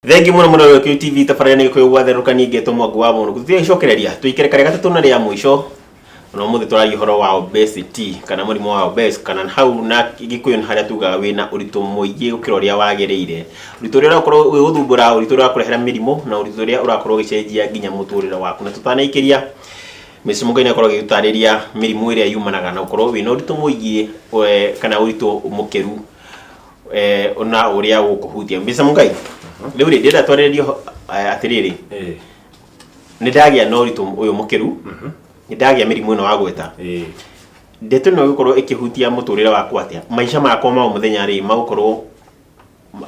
Thengi muno muno rĩo QTV tabarĩra nĩ gĩkũyũ gwatherũka ningĩ mwangu wa mũndũ tũtigĩcokereria tũikare karĩa gatatũ na rĩa mũico na ũmũthĩ tũraria ũhoro wa obesity kana mũrimũ wa obese, kana hau na Gĩkũyũ nĩ harĩa tugaga wĩna ũritũ mũingĩ gũkĩra ũrĩa wagĩrĩire, ũritũ ũrĩa ũrakorwo ũgĩgũthumbũra, ũritũ ũrĩa ũrakũrehera mĩrimũ na ũritũ ũrĩa ũrakorwo ũgĩcenjia nginya mũtũrĩre waku. Na tũtanaikĩria, Mr. Mũngai nĩ akorwo agĩgũtarĩria mĩrimũ ĩrĩa yumanaga na gũkorwo wĩna ũritũ mũingĩ kana ũritũ mũkĩru na ũrĩa ũkũhutia. Mr. Mũngai, rĩu rĩ, ndĩrenda twarĩrĩrie atĩrĩrĩ, nĩ ndagĩa na ũritũ ũyũ mũkĩru, nĩ ndagĩa mĩrimũ ĩno wagweta, ndeto ĩno ĩgũkorwo ĩkĩhutia mũtũrĩre wakwa atĩa? Maica makwa ma o mũthenya rĩ, magũkorwo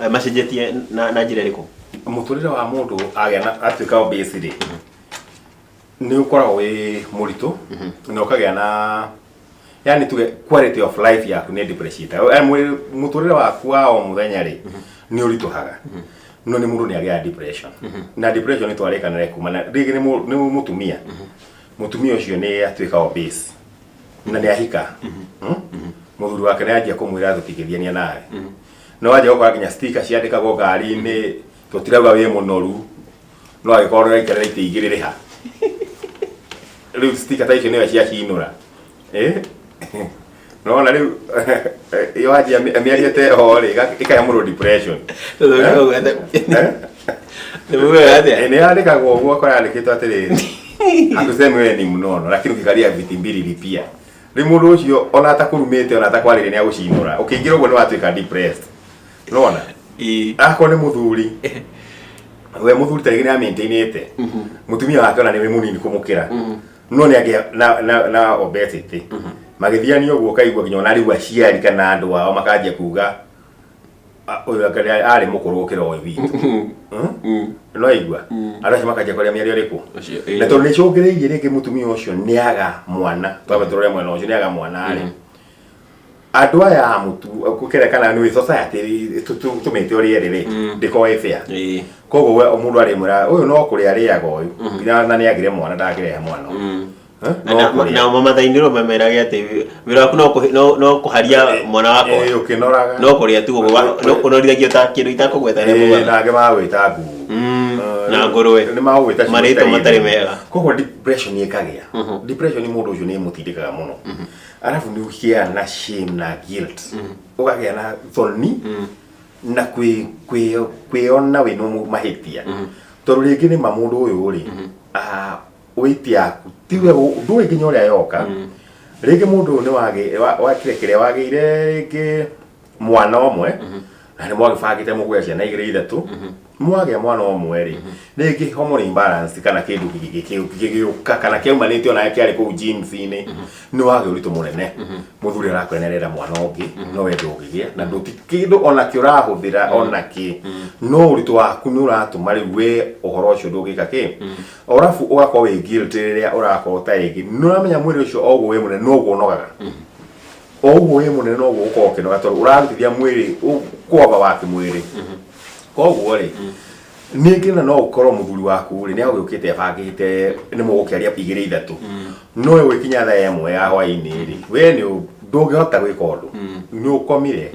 macenjetie na njĩra ĩrĩkũ? Mũtũrĩre wa mũndũ agĩa na atuĩka obese rĩ, nĩ ũkoragwo wĩ mũritũ na ũkagĩa na, yani tuge quality of life yaku nĩ depreciate. Mũtũrĩre waku wa o mũthenya rĩ, nĩ ũritũhaga, no nĩ mũndũ nĩ agĩaga depression, na depression nĩ twarĩkanĩre kuma na rĩngĩ nĩ mũtumia. Mũtumia ũcio nĩ atuĩka obese na nĩ ahika. Mũthuri wake nĩ anjia kũmwĩra tũtingĩthiania nawe, no wanjia gũkora nginya sticker ciandĩkagwo ngari-inĩ, tũtirauga wĩ mũnoru, no angĩkorwo ũraikarĩra itĩ igĩrĩ rĩha. Rĩu sticker ta icio nĩwe ciacinũra. Nona rĩu ĩyo wanjia mĩario ta ĩho rĩ, ĩkahe mũndũ depression. Nĩ mugaga atĩa? Nĩ yandĩkagwo ũguo, akora yandĩkĩtwo atĩrĩrĩ, "Hatusemi wewe ni mnono, lakini ukikalia viti mbili lipia." Rĩu mũndũ ũcio ona atakũrumĩte, ona atakwarĩrie, nĩ agũcinũra. Ũkĩingĩra ũguo nĩ watuĩka depressed, nona akorwo nĩ mũthuri, we mũthuri ta rĩngĩ nĩ amaintainĩte mũtumia wake, ona nĩ mũnini kũmũkĩra, no nĩ agĩa na obesity, magĩthiania ũguo ũkaigua nginya ona rĩu aciari kana andũ ao makanjia kuga, "Ah, ũyũ anga arĩ mũkũrũ gũkĩra ũyũ witũ." No igua andũ acio makanjia kwaria mĩario ĩrĩkũ? Ũcio, ĩĩ. Na tondũ nĩ icũngĩrĩirie rĩngĩ mũtumia ũcio nĩ aga mwana, twambe tũrore mwena ũcio, nĩ aga mwana rĩ, andũ aya a mũtu gũkĩra kana nĩ society tũmĩte ũrĩa ĩrĩ rĩ, ndĩkoragwo ĩ fair. Koguo we mũndũ arĩmwĩra ũyũ no kũrĩa arĩaga ũyũ nginya na nĩ agĩre mwana, ndangĩrehe mwana ũyũ. Eh? No kũrĩa. Na mamathainĩrwo mamerage atĩ wĩra waku no kũharia mwana wakwa. Ũkĩnoraga. No kũrĩa tu ũguo, ũnorithagio ta kĩndũ itakũgweta nĩ mũgana. Nake magwĩta nguu. Na ngũrwe. Nĩ magwĩta ciugo Marĩtwa itarĩ matarĩ njega. Mega. Koguo depression ĩkagĩa, depression mũndũ ũcio nĩ ĩmũtindĩkaga mũno, arabu nĩ ũgĩaga na shame na guilt, ũkagĩa na thoni na kwĩona wĩna mahĩtia, tondũ rĩngĩ nĩ ma mũndũ ũyũ rĩ, weight yaku tiwe ndũĩ nginya ũrĩa yoka. Rĩngĩ mũndũ ũyũ nĩ wakire kĩrĩa wagĩire rĩngĩ mwana ũmwe, na nĩ mwagĩbangĩte mũgũe ciana igĩrĩ ithatũ, mwagĩa mwana ũmwe rĩ, rĩngĩ hormone imbalance kana kĩndũ gĩgĩũka kana kĩaumanĩte ona kĩarĩ kũu genes-inĩ, nĩ wagĩa ũritũ mũnene. Mũthuri arakwĩra nĩ arenda mwana ũngĩ, no we ndũngĩgĩa na ndũti kĩndũ ona kĩ ũrahũthĩra ona kĩ, no ũritũ waku nĩ ũratũma rĩu we ũhoro ũcio ndũngĩka kĩ. Orabu ũgakorwo wĩ guilty rĩrĩa ũrakorwo ta rĩngĩ nĩ ũramenya mwĩrĩ ũcio o ũguo wĩ mũnene noguo ũnogaga, o ũguo wĩ mũnene noguo ũkorwo ũkĩnoga, tondũ ũrarutithia mwĩrĩ kwamba wa kĩmwĩrĩ. Koguo rĩ, ningĩ na no ũkorwo mũthuri waku rĩ, nĩ agũgĩũkĩte abangĩte nĩ mũgũkĩaria igĩrĩ ithatũ, no we gũgĩkinya thaa 1 ya hwaĩ-inĩ rĩ, we nĩ ndũngĩhota gwĩka ũndũ, nĩ ũkomire.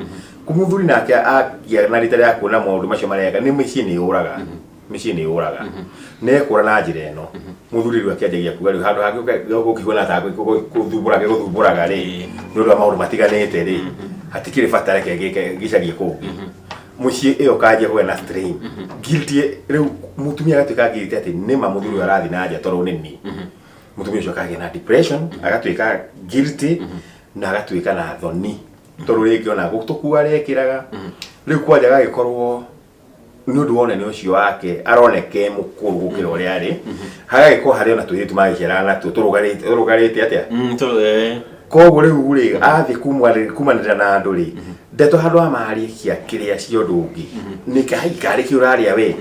Mũthuri nake agĩa na rita rĩa kuona maũndũ macio mareka, nĩ mĩciĩ nĩ yũraga, mĩciĩ nĩ yũraga, nĩ ekũra na njĩra ĩno. Mũthuri rĩu akĩanjagia kuga rĩu handũ hangĩ gũkĩhuana ta gũthumbũraga gũthumbũraga rĩ, nĩ ũndũ wa maũndũ matiganĩte rĩ, hatikĩrĩ bata, reke ngĩke ngĩcarie kũngĩ. Mũciĩ ĩyo kanjia kũgĩa na strain, guilty. Rĩu mũtumia agatuĩka guilty atĩ nĩma mũthuri ũyũ arathiĩ na nja tondũ nĩ niĩ. Mũtumia ũcio akagĩa na depression, agatuĩka guilty na agatuĩka na thoni, tondũ rĩngĩ ona tũkuo arekĩraga rĩu kwanja agagĩkorwo nĩ ũndũ wa ũnene ũcio wake aroneka e mũkũrũ gũkĩra ũrĩa arĩ, hagagĩkorwo harĩ ona tũirĩtu magĩciaraga natuo tũrũgarĩte atĩa. Koguo rĩu rĩ, athiĩ kumanĩrĩra na andũ rĩ, ndeto handũ ha marĩkia kĩrĩa cia ũndũ ũngĩ nĩ kai karĩ kĩ ũrarĩa we.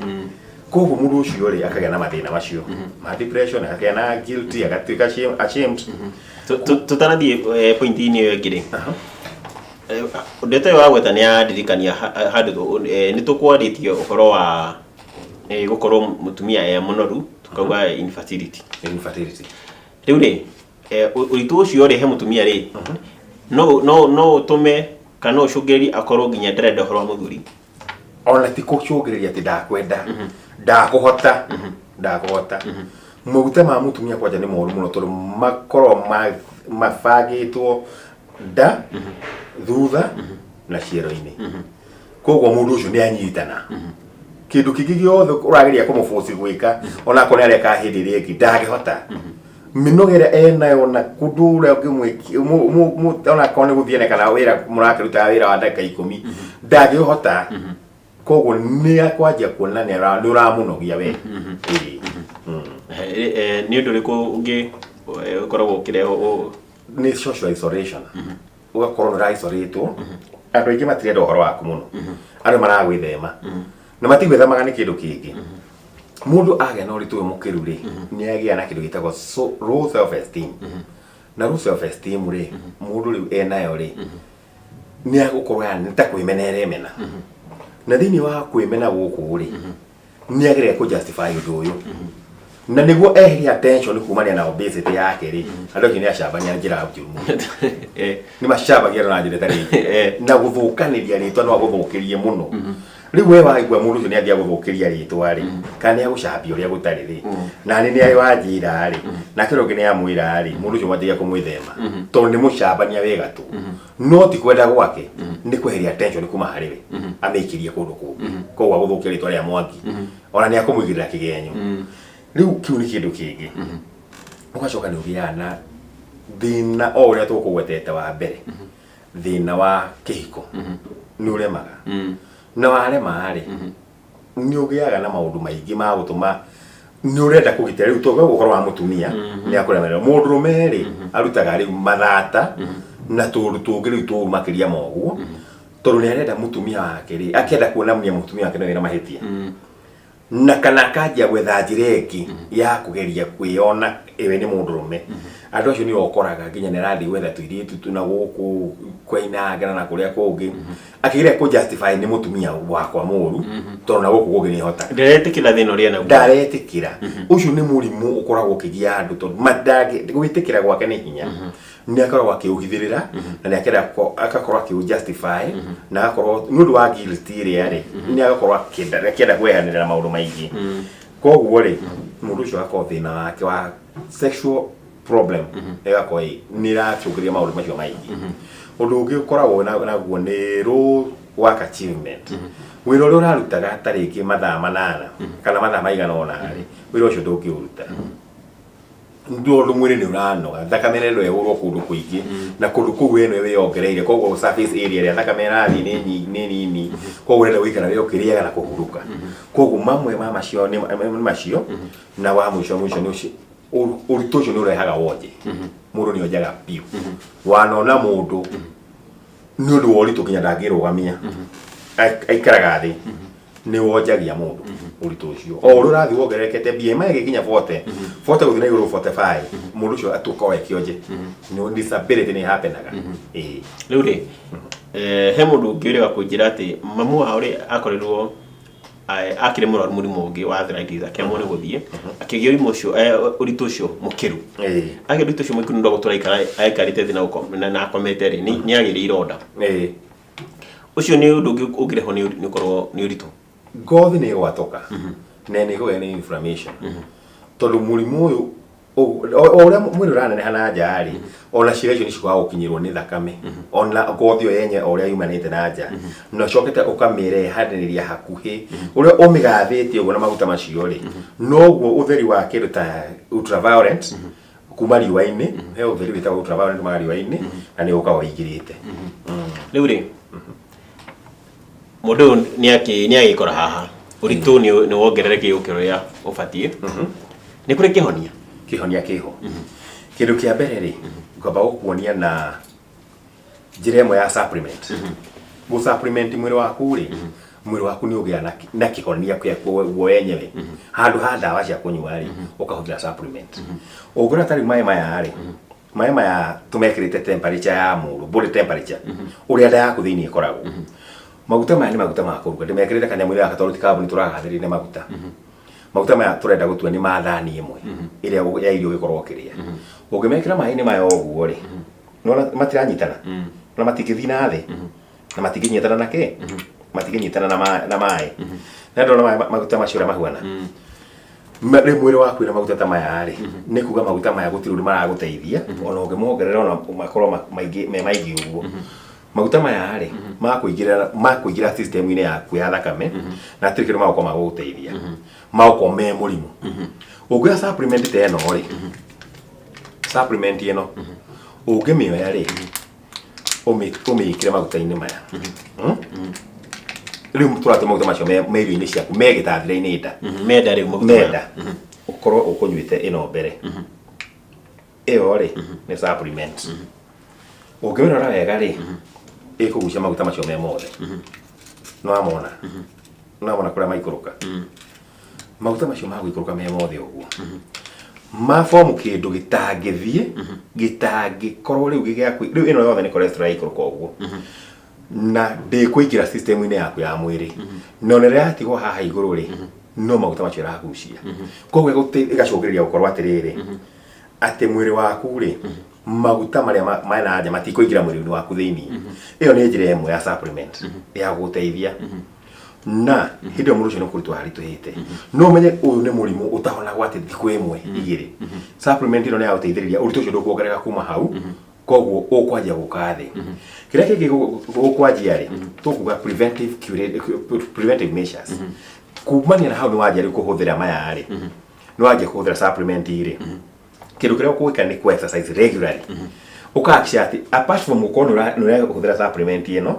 Koguo mũndũ ũcio rĩ, akagĩa na mathĩna macio ma depression, akagĩa na guilty, agatuĩka ashamed. Tũtanathiĩ point-inĩ ĩyo ĩngĩ rĩ, ndeto ĩyo wagweta nĩ yandirikania handũ nĩ tũkwarĩtie ũhoro wa gũkorwo mũtumia e mũnoru, tukauga infertility. Infertility. Rĩu rĩ, ũritũ ũcio rĩ he mũtumia rĩ, no ũtũme kana no ũcũngĩrĩrie akorwo nginya ndarenda ũhoro wa mũthuri. Ona ti kũcũngĩrĩria atĩ ndakwenda, ndakũhota, ndakũhota. Maguta ma mũtumia kwanja nĩ moru mũno, tondũ makoragwo mabangĩtwo nda, thutha na ciero-inĩ. Koguo mũndũ ũcio nĩ anyitana kĩndũ kĩngĩ gĩothe ũrageria kũmũboci gwĩka, onakorwo nĩ areka hĩndĩ ĩrĩa ĩngĩ ndangĩhota. Mĩnoga ĩrĩa enayo na kũndũ ũrĩa ũngĩmwĩki onakorwo nĩ gũthiĩ kana wĩra mũrakĩrutaga wĩra wa ndagĩka 10, ndangĩũhota. Koguo nĩ akwanjia kuona nĩ ũramũnogia we. Ĩĩ. Nĩ ũndũ ũrĩkũ ũngĩ ũkoragwo ũkĩrehwo Nĩ social isolation. Ũgakorwo nĩ ũraicoratwo, andũ aingĩ matirenda ũhoro waku mũno, andũ maragwĩthema na matigwĩthemaga nĩ kĩndũ kĩngĩ. Mũndũ agĩa na ũritũ ũyũ mũkĩru rĩ, nĩ agĩa na kĩndũ gĩtagwo low self esteem. Na low self esteem rĩ, mũndũ rĩu enayo rĩ, nĩ agũkorwo yani nĩ ta kwĩmena eremena. Na thĩinĩ wa kwĩmena gũkũ rĩ, nĩ ageria kũ justify ũndũ ũyũ na nĩguo eherie attention kumania na obesity yake rĩ, andũ acio nĩ acambania njĩra njũru mũno. Nĩ macambagia na njĩra ĩtarĩ na gũthũkanĩria rĩtwa. No agũthũkĩrie mũno. Rĩu we waigua mũndũ ũcio nĩ anjia gũthũkĩria rĩtwa rĩ, kana nĩ agũcambia ũrĩa gũtarĩ rĩ, na nĩ nĩ wanjĩra rĩ, nake ũrĩa ũngĩ nĩ amwĩra rĩ, mũndũ ũcio wanjagia kũmwĩthema tondũ nĩ mũcambania wĩ gatũ. No ti kwenda gwake, nĩ kweheria attention kuma harĩ we amĩikĩrie kũndũ kũngĩ. Koguo agũthũkia rĩtwa rĩa Mwangi, ona nĩ akũmũigĩrĩra kĩgenyo. Rĩu kĩu nĩ kĩndũ kĩngĩ. Ũgacoka nĩ ũgĩaga na thĩna o ũrĩa tũkũgwetete wa mbere, thĩna wa kĩhiko nĩ ũremaga. Na warema rĩ, nĩ ũgĩaga na maũndũ maingĩ ma gũtũma nĩ ũrenda kũgitĩra. Rĩu tũga ũhoro wa mũtumia nĩ akũremerera, mũndũrũme rĩ, arutaga rĩu mathata na tũũndũ tũngĩ rĩu tũũru makĩria ma ũguo, tondũ nĩ arenda mũtumia wake rĩ, akĩenda kuonania mũtumia wake nĩ wĩna mahĩtia, na kana akanjia gwetha njĩra ĩngĩ ya kũgeria kwĩyona ĩwe nĩ mũndũrũme. Andũ acio nĩo ũkoraga nginya nĩ arathiĩ gwetha tũirĩtu tu na gũkũ kwainangana na kũrĩa kũngĩ, akĩgeria kũ justify nĩ mũtumia wakwa mũru, tondũ na gũkũ kũngĩ nĩ hotaga. Nderetĩkĩra thĩna ũrĩa naguo. Ndaretĩkĩra. Ũcio nĩ mũrimũ ũkoragwo ũkĩgia andũ, tondũ gwĩtĩkĩra gwake nĩ hinya, nĩ akoragwo akĩũhithĩrĩra na nĩ akĩenda agakorwo akĩũ justify, na agakorwo nĩ ũndũ wa guilt ĩrĩa rĩ, nĩ agakorwo akĩenda kwehanĩra na maũndũ maingĩ. Koguo rĩ, mũndũ ũcio agakorwo thĩna wake wa sexual problem ĩgakorwo nĩ ĩracũngĩrĩria maũndũ macio maingĩ. Ũndũ ũngĩ ũkoragwo naguo nĩ low work achievement. Wĩra ũrĩa ũrarutaga ta rĩngĩ mathaa 8 kana mathaa maigana ũna rĩ, wĩra ũcio ndũngĩũruta tondũ mwĩrĩ nĩ ũranoga, thakame ĩrenda ĩhũrwo kũndũ kũingĩ, na kũndũ kũu we nĩwe wĩyongereire. Koguo surface area ĩrĩa thakame ĩrathiĩ nĩ nini. Koguo ũrenda gũikara we ũkĩrĩaga na kũhurũka. Koguo mamwe ma macio nĩ macio. Na wa mũico mũico nĩ ũcio, ũritũ ũcio nĩ ũrehaga wonje. Mũndũ nĩ onjaga biũ. Wanona mũndũ nĩ ũndũ wa ũritũ nginya ndangĩrũgamia, aikaraga thĩ, nĩ wonjagia mũndũ ũritũ ũcio. O ũrĩa ũrathiĩ wongererekete, BMI ĩgĩkinya 40, 40 gũthiĩ na igũrũ, 45, mũndũ ũcio atuĩka kĩonje. Nĩ disability nĩ happenaga, ĩĩ. Rĩu rĩ, he mũndũ ũngĩ ũrega kũnjĩra atĩ mamu wao rĩ, akorirwo akĩrĩ mũrwaru mũrimũ ũngĩ wa arthritis, akĩamwo nĩ gũthiĩ akĩgĩa ũrimũ ũcio, ũritũ ũcio mũkĩru. Agĩa ũritũ ũcio mũkĩru nĩ ũndũ wa gũtũra aikarĩte thĩ na akomete rĩ, nĩ agĩire ironda. Ũcio nĩ ũndũ ũngĩ ũngĩrehwo nĩ ũkorwo nĩ ũritũ. Ngothi nĩ ĩgwatũka na nĩ ĩkũgĩa nĩ inflammation, tondũ mũrimũ ũyũ o ũrĩa mwĩrĩ ũraneneha na nja rĩ, ona ciĩga icio nĩ cikoraga gũkinyĩrwo nĩ thakame, ona ngothi ĩyo yenye o ũrĩa yumanĩte na nja, na ũcokete ũkamĩrehanĩrĩria hakuhĩ ũrĩa ũmĩgathĩtie ũguo na maguta macio rĩ, noguo ũtheri wa kĩndũ ta ultraviolet kuma riũa-inĩ, he ũtheri wĩtagwo ultraviolet kuma riũa-inĩ, na nĩ ũkaga ũingĩrĩte. Rĩu rĩ, mũndũ ũyũ nĩ agĩkora haha ũritũ nĩ wongererekire gũkĩra ũrĩa ũbatiĩ, nĩ kũrĩ kĩhonia? Kĩhonia kĩho. Kĩndũ kĩa mbere rĩ, ngwamba gũkuonia na njĩra ĩmwe ya supplement. Gũ supplement mwĩrĩ waku rĩ, mwĩrĩ waku nĩ ũgĩa na kĩhonia kĩakuo guo wenyewe. Handũ ha ndawa cia kũnyua rĩ, ũkahũthĩra supplement. Ũngĩrora ta rĩu maĩ maya rĩ, maĩ maya tũmekĩrĩte temperature ya mũndũ, body temperature, ũrĩa nda yaku thĩinĩ ĩkoragwo. Maguta maya nĩ maguta ma kũruga, ndĩmekĩrĩte kanyamũ gaka tondũ ti kambuni tũragathĩrĩria nĩ maguta. Maguta maya tũrenda gũtua nĩ ma thani ĩmwe ĩrĩa ya irio ũgĩkorwo ũkĩrĩa. Ũngĩmekĩra maĩ-inĩ maya ũguo rĩ, nĩwona matiranyitana na matingĩthiĩ na thĩ na matingĩnyitana na kĩ. Matingĩnyitana na maĩ. Na ndona maĩ, maguta macio ũrĩa mahuana. Rĩu mwĩrĩ waku wĩna maguta ta maya rĩ, nĩ kuga maguta maya gũtirĩ ũndũ maragũteithia, ona ũngĩmongerera, ona makorwo maingĩ me maingĩ ũguo. Maguta maya rĩ, makũingĩra system-inĩ yaku ya thakame, na hatirĩ kĩndũ magũkorwo magũgũteithia, magũkorwo me mũrimũ. Ũngĩoya supplement ta ĩno rĩ, supplement ĩno ũngĩmĩoya rĩ, ũmĩkĩre maguta-inĩ maya. Rĩu tũratua maguta macio me irio-inĩ ciaku, me gĩtathĩra-inĩ nda. Menda rĩu maguta maya. Menda ũkorwo ũkũnyuĩte ĩno mbere ĩyo rĩ, nĩ supplement. Ũngĩmĩrora wega rĩ, ĩkũgucia maguta macio me mothe. Nĩwamona? Nĩwamona kũrĩa maikũrũka? Maguta macio magũikũrũka me mothe ũguo, mabomu kĩndũ gĩtangĩthiĩ, gĩtangĩkorwo rĩu gĩgĩa rĩu ĩno yothe nĩ cholesterol yaikũrũka ũguo, na ndĩkũingĩra system-inĩ yaku ya mwĩrĩ. Na ona rĩrĩa yatigwo haha igũrũ rĩ, no maguta macio ĩragucia. Koguo ĩgacũngĩrĩria gũkorwo atĩrĩrĩ, atĩ mwĩrĩ waku rĩ, maguta marĩa mena nja matikũingĩra mwĩrĩ-inĩ waku thĩinĩ. Ĩyo nĩ njĩra ĩmwe ya supplement ya gũgũteithia. Na hĩndĩ ĩyo mũndũ ũcio nĩ kũritũha aritũhĩte, no ũmenye ũyũ nĩ mũrimũ ũtahonagwo atĩ thikũ ĩmwe igĩrĩ. Supplement ĩno nĩ ya gũteithĩrĩria ũritũ ũcio ndũkuongerereka kuma hau, koguo ũkwanjia gũka thĩ. Kĩrĩa kĩngĩ gũkwanjia rĩ, tũkuga preventive measures. Kumania na hau nĩ wanjia rĩu kũhũthĩra maya rĩ, nĩ wanjia kũhũthĩra supplement rĩ, kĩndũ kĩrĩa ũgwĩka nĩ ku exercise regularly. Ũkahakikisha atĩ apart from gũkorwo nĩ ũrahũthĩra supplement ĩno,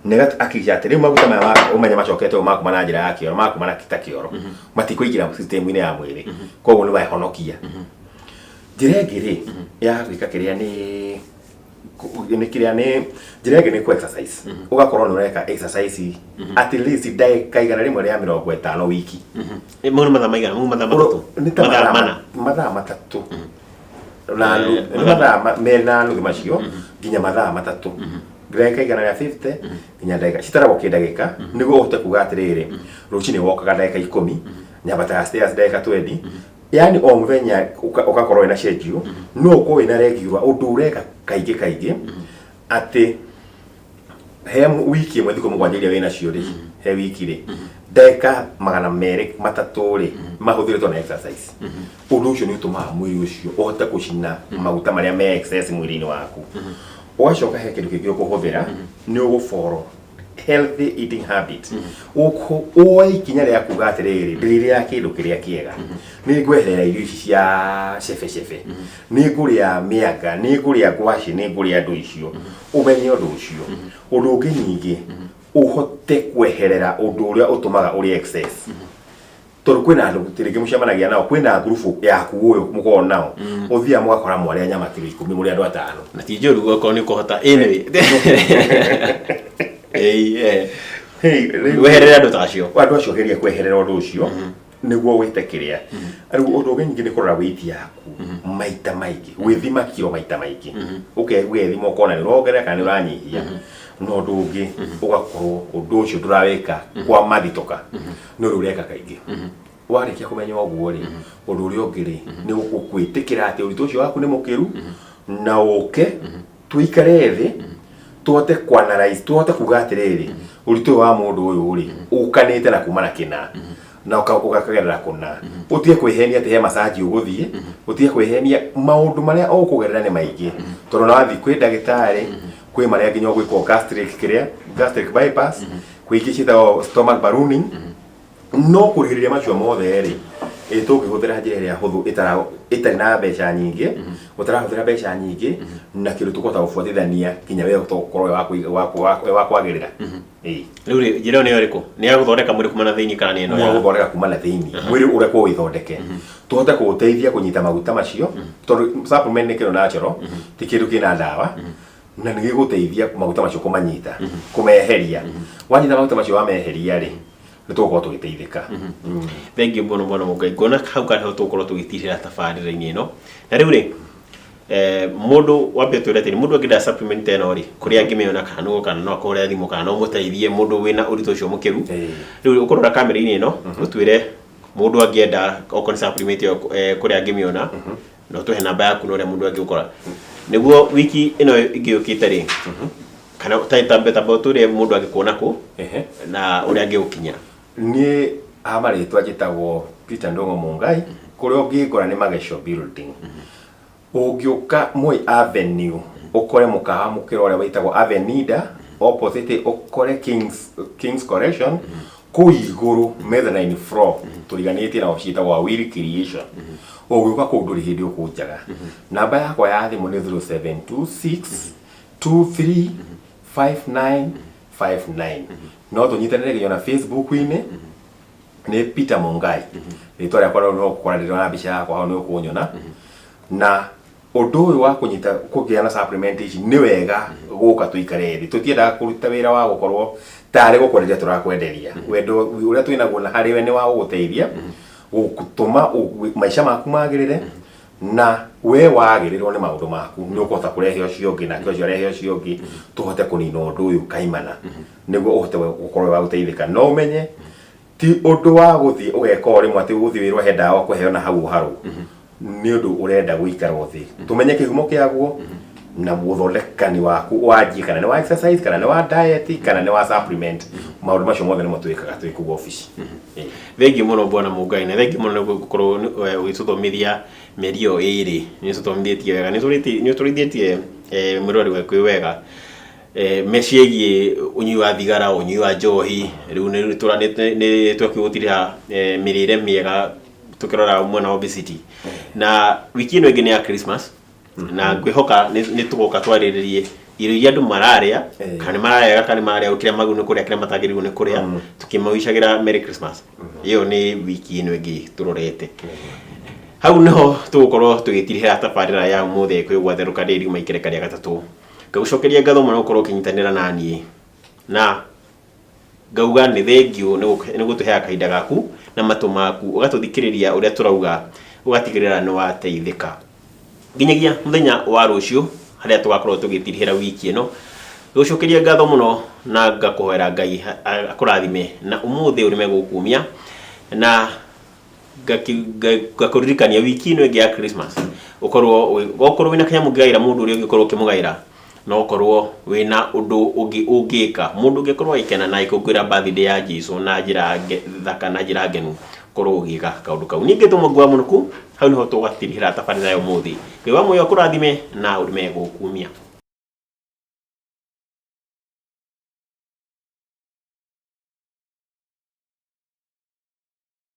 nĩ hakikisha atĩ rĩu maguta maya ũmenye macokete ũũ makuma na njĩra ya kĩoro, makuma na ta kĩoro, matikũingĩra system-inĩ ya mwĩrĩ, koguo nĩ wehonokia. Njĩra ĩngĩ rĩ ya gwĩka kĩrĩa nĩ kĩrĩa nĩ njĩra ĩngĩ nĩ ku exercise. Ũgakorwo nĩ ũreka exercise at least ndagĩka 150 wiki. Mau nĩ mathaa maigana? Mau mathaa 3? Nĩ ta mathaa mathaa 4. Mathaa 3 na nuthu, nĩ mathaa mathaa 2.5 macio nginya mathaa 3, ndagĩka 150 nginya ndagĩka citaragwo kĩndagĩka, nĩguo ũhote kuga atĩrĩrĩ, rũcinĩ wokaga ndagĩka 10, nyambataga stairs ndagĩka 20, yani o mũthenya ũgakorwo wĩna schedule, no ũkorwo wĩna regular ũndũ ũreka kaingĩ kaingĩ, atĩ he wiki ĩmwe, thikũ 7 iria wĩnacio rĩ, he wiki rĩ, ndagĩka 230 rĩ mahũthĩrĩtwo na exercise. Ũndũ ũcio nĩ ũtũmaga mwĩrĩ ũcio ũhote gũcina maguta marĩa me excess mwĩrĩ-inĩ waku. Ũgacoka he kĩndũ kĩngĩ ũkũhũthĩra, nĩ ũgũfollow healthy eating habit. Woe ikinya rĩa kuga atĩrĩrĩ, ndĩrĩrĩaga kĩndũ kĩrĩa kĩega, nĩ ngweherera irio ici cia cebe cebe, nĩ ngũrĩa mĩanga, nĩ ngũrĩa ngwacĩ, nĩ ngũrĩa andũ icio. Ũmenye ũndũ ũcio. Ũndũ ũngĩ ningĩ, ũhote kweherera ũndũ ũrĩa ũtũmaga ũrĩe excess, tondũ kwĩna andũ rĩngĩ mũcemanagia nao, kwĩna ngurubu yaku ũyũ mũkoragwo nao, ũthiaga mũgakora mwarĩa nyama kiro 10 mũrĩ andũ atano. Na ti njũru okorwo nĩ ũkũhota, anyway. Ĩĩ, eh. Hey, rĩu- Weherere andũ ta acio. Andũ acio, geria kweherera ũndũ ũcio nĩguo wĩte kĩrĩa. Rĩu ũndũ ũngĩ ningĩ nĩ kũrora weight yaku maita maingĩ, gwĩthima kiro maita maingĩ, ũgethima ũkona nĩ ũrongerera kana nĩ ũranyihia. Na ũndũ ũngĩ, ũgakorwo ũndũ ũcio ndũrawĩka kwa mathitũka, nĩ ũndũ ũreka kaingĩ. Warĩkia kũmenya ũguo rĩ, ũndũ ũrĩa ũngĩ rĩ, nĩ gwĩtĩkĩra atĩ ũritũ ũcio waku nĩ mũkĩru, na ũke tũikare thĩ tũhote kuanalyze, tũhote kuga atĩrĩrĩ, ũritũ ũyũ wa mũndũ ũyũ rĩ, ũkanĩte na kuma na kĩna na ũkagerera kũna. Ũtige kwĩhenia atĩ he massage ũgũthiĩ, ũtige kwĩhenia, maũndũ marĩa ũkũgerera nĩ maingĩ, tondũ na wathiĩ kwĩ ndagĩtarĩ, kwĩ marĩa nginya ũgwĩkwo gastric kĩrĩa, gastric bypass, kwĩ ingĩ ciĩtagwo stomach ballooning. No kũrigĩrĩria macio mothe rĩ, ĩ tũngĩhũthĩra njĩra ĩrĩa hũthũ ĩtarĩ na mbeca nyingĩ, ũtarahũthĩra mbeca nyingĩ, na kĩndũ tũkũhota gũbuatithania nginya we ũkorwo wĩ wa kwagĩrĩra. Ĩĩ. Rĩu rĩ, njĩra ĩyo nĩyo ĩrĩkũ? Nĩ ya gũthondeka mwĩrĩ kuma na thĩinĩ kana nĩ ĩno ya gũthondeka kuma na thĩinĩ mwĩrĩ, ũrekwo wĩthondeke, tũhote kũũteithia kũnyita maguta macio, tondũ supplement nĩ kĩndũ natural, ti kĩndũ kĩna ndawa, na nĩ gĩgũteithia maguta macio kũmanyita, kũmeheria. Wanyita maguta macio, wameheria rĩ, nĩ tũgũkorwo tũgĩteithĩka. Thank you mũno mũno Mũngai. Nguona hau karĩho tũgũkorwo tũgĩtirĩra tabarĩra-inĩ ĩno. Na rĩu rĩ, mũndũ wambe ũtwĩre atĩrĩ, mũndũ angĩenda supplement ĩno rĩ, kũrĩa angĩmĩona, kana nũ, kana no akũhũre thimũ, kana no mũteithie mũndũ wĩna ũritũ ũcio mũkĩru? Rĩu ũkũrora kamera-inĩ ĩno, ũtwĩre mũndũ angĩenda okorwo nĩ supplement ĩyo, kũrĩa angĩmĩona, na ũtũhe namba yaku na ũrĩa mũndũ angĩgũkora, nĩguo wiki ĩno ĩngĩ yũkĩte rĩ. Kana ta tambe tamba ũtwĩre mũndũ angĩkuona kũ Ehe. na ũrĩa angĩgũkinyĩra. Niĩ a marĩtwa njĩtagwo Peter Ndũng'ũ Mũngai, kũrĩa ũngĩngora nĩ Mageco Building. Ũngĩũka Moi Avenue ũkore mũkawa mũkĩra ũrĩa wĩtagwo Avenida, opposite ũkore Kings Collection, kũu igũrũ mezzanine floor tũriganĩtie na obici ĩtagwo Awiri Creation. Ũngĩũka kũu ndũrĩ hĩndĩ ũkũnjaga. Namba yakwa ya thimũ nĩ 0726 23 5959. No tũnyitanĩre nginya na Facebook-inĩ nĩ Peter Mungai. Rĩtwa rĩakwa no ũkora ndĩrona mbica yakwa hau nĩ ũkũnyona. Na ũndũ ũyũ wa kũnyita kũgĩa na supplement ici nĩ wega gũka tũikare thĩ. Tũtiendaga kũruta wĩra wa gũkorwo tarĩ gũkwenderia tũrakwenderia. Wendo ũrĩa twĩnaguo na harĩ we nĩ wa gũgũteithia gũtũma maica maku magĩrĩre, na we wagĩrĩrwo nĩ maũndũ maku nĩ ũkũhota kũrehe ũcio ũngĩ, nake ũcio arehe ũcio ũngĩ, tũhote kũnina ũndũ ũyũ kaimana, nĩguo ũhote gũkorwo wĩ wa gũteithĩka. No ũmenye ti ũndũ wa gũthiĩ ũgeka o rĩmwe atĩ ũgũthiĩ wĩrwo he ndawa ũkũheo na hau ũharwo. Nĩ ũndũ ũrenda gũikara thĩ tũmenye kĩhumo kĩaguo na ũthondekani waku wanjie, kana nĩ wa exercise, kana nĩ wa diet, kana nĩ wa supplement. Maũndũ macio mothe nĩmo twĩkaga twĩ kũu obici. Thengiũ mũno bwana Mũngai, na thengiũ mũno nĩ gũkorwo ũgĩtũthomithia mĩeri ĩyo ĩrĩ. Nĩ ũtũthomithĩtie wega, nĩ ũtũrĩithĩtie mwĩroreri waku wega meciĩgiĩ ũnyui wa thigara, ũnyui wa njohi. Rĩu nĩ twakĩgũtirĩha mĩrĩre mĩega tũkĩrora mwena wa obesity. Na wiki ĩno ĩngĩ nĩ ya Christmas, na ngwĩhoka nĩ tũgoka twarĩrĩrie irio iria andũ mararĩa, kana nĩ mararĩa, kana nĩ mararĩa kĩrĩa magĩrĩirwo nĩ kũrĩa, kĩrĩa matagĩrĩirwo nĩ kũrĩa, tũkĩmawicagĩra Merry Christmas. Ĩyo nĩ wiki ĩno ĩngĩ tũrorete. Hau nĩho tũgũkorwo tũgĩtirihĩra tabarĩra ya ũmũthĩ kwĩ Gwatherũka Daily maikĩrĩka rĩa gatatũ. Ngagũcokeria ngatho mũno gũkorwo ũkĩnyitanĩra na niĩ, na ngauga nĩ thengiũ nĩ gũtũheaga kahinda gaku na matũ maku, ũgatũthikĩrĩria ũrĩa tũrauga, ũgatigĩrĩra nĩ wateithĩka. Nginyagia mũthenya wa rũciũ harĩa tũgakorwo tũgĩtirihĩra wiki ĩno, ngagũcokeria ngatho mũno na ngakũhoera Ngai akũrathime na ũmũthĩ ũrĩme gũkumia, na ngakũririkania wiki ĩno ĩngĩ ya Christmas ũkorwo okorwo wĩna kanyamũ ũngĩgaĩra mũndũ ũrĩa ũngĩkorwo ũkĩmũgaĩra, na okorwo wĩna ũndũ ũngĩ ũngĩka mũndũ ũngĩkorwo agĩkena na agĩkũngũĩra birthday ya Jesu na njĩra thaka na njĩra ngenu, ũkorwo ũgĩka kaũndũ kau. Niĩ ngĩtwo Mwangi wa Mũnũku, hau nĩho tũgatirihĩra tabarĩra ya ũmũthĩ. Ngai wa muoyo akũrathime na ũrĩme gũkumia.